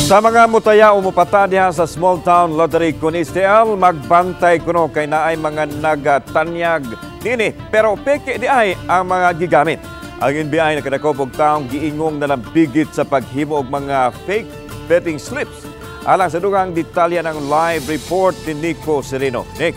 Sa mga mutaya o mupata diha sa Small Town Lottery kun STL, magbantay kuno kay naay mga nagatanyag nini, pero peke di ay ang mga gigamit. Ang NBI nakadakop og taong giingong nalambigit sa paghimo og mga fake betting slips. Alang sa dugang detalye ng live report ni Nico Sereno. Nick.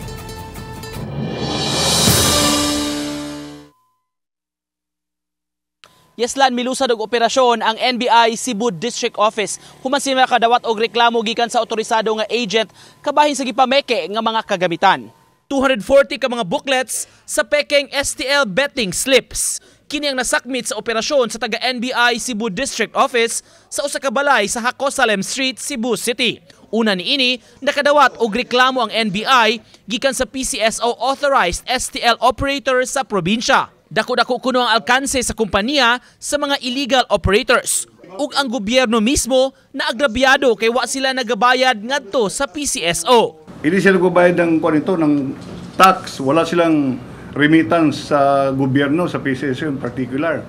Yeslan, milusad og operasyon ang NBI Cebu District Office. Human sila kadawat og reklamo gikan sa otorisado nga agent kabahin sa gipameke nga mga kagamitan. 240 ka mga booklets sa pekeng STL betting slips. Kini ang nasakmit sa operasyon sa taga NBI Cebu District Office sa usa ka balay sa Jacosalem Street, Cebu City. Una niini, nakadawat og reklamo ang NBI gikan sa PCSO authorized STL operator sa probinsya. Dako-dako kuno ang alkanse sa kompanya sa mga illegal operators. Ug ang gobyerno mismo na agrabyado kay wa sila nagabayad ngadto sa PCSO. Hindi sila nagbabayad ng kwanito, ng tax, wala silang remittance sa gobyerno, sa PCSO in particular.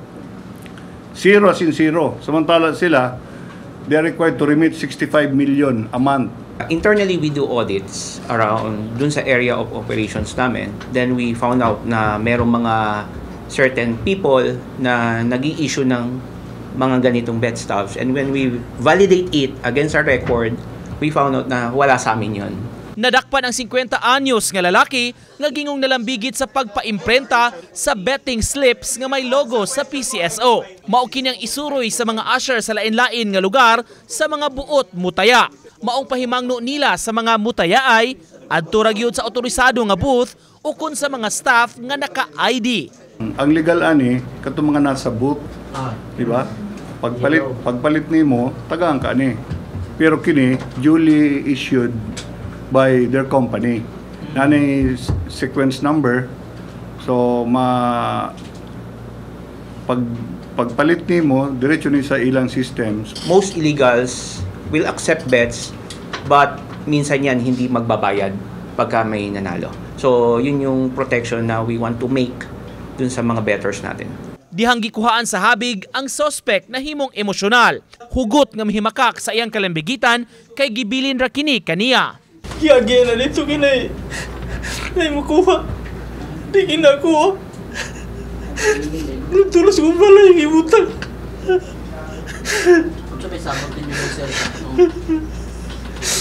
Zero as in zero. Samantala sila, they are required to remit 65 million a month. Internally, we do audits around dun sa area of operations namin. Then we found out na merong mga certain people na nag-i-issue ng mga ganitong bet stubs. And when we validate it against our record, we found out na wala sa amin yun. Nadakpan ang 50 anyos nga lalaki nga gingong nalambigit sa pagpaimprenta sa betting slips nga may logo sa PCSO. Mao kini ang isuroy sa mga usher sa lain-lain nga lugar sa mga buot mutaya. Maong pahimangno nila sa mga mutaya ay adto ra gyud sa otorisado nga booth o kun sa mga staff nga naka-ID. Ang legal ani katong mga nasa booth, di ba? Pagpalit nimo, tagaan ka ani. Pero kini duly issued by their company. Nani sequence number. So ma pagpalit nimo diretso ni sa ilang systems. Most illegals will accept bets, but minsan yan hindi magbabayad pagka may nanalo. So yun yung protection na we want to make dun sa mga bettors natin. Dihang gikuhaan sa habig ang sospek na himong emosyonal. Hugot nga mihimakak sa iyang kalambigitan kay gibilin ra kini kaniya. Giagi na dito kinay. Nay makuha. Di ginakuha. Tulos ko pala yung ibutang. Unsa may sabot ninyo sir?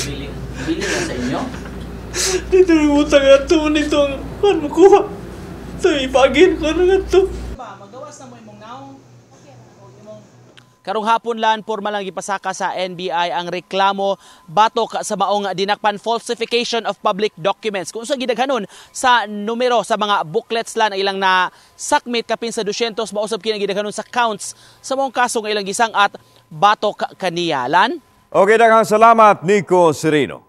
Bili, bili na sa inyo? Dito yung utang ato nito ang kan makuha. Ito ipagin ko na ato. Karong hapon lan formal lang gipasaka sa NBI ang reklamo batok sa maong dinakpan falsification of public documents. Kung sa gidaghanon sa numero sa mga booklets lan ang ilang na sakmit kapin sa 200 mausab kini gidaghanon sa counts sa maong kaso nga ilang gisang at batok kaniya. Lan? Okay, daghang salamat Nico Sereno.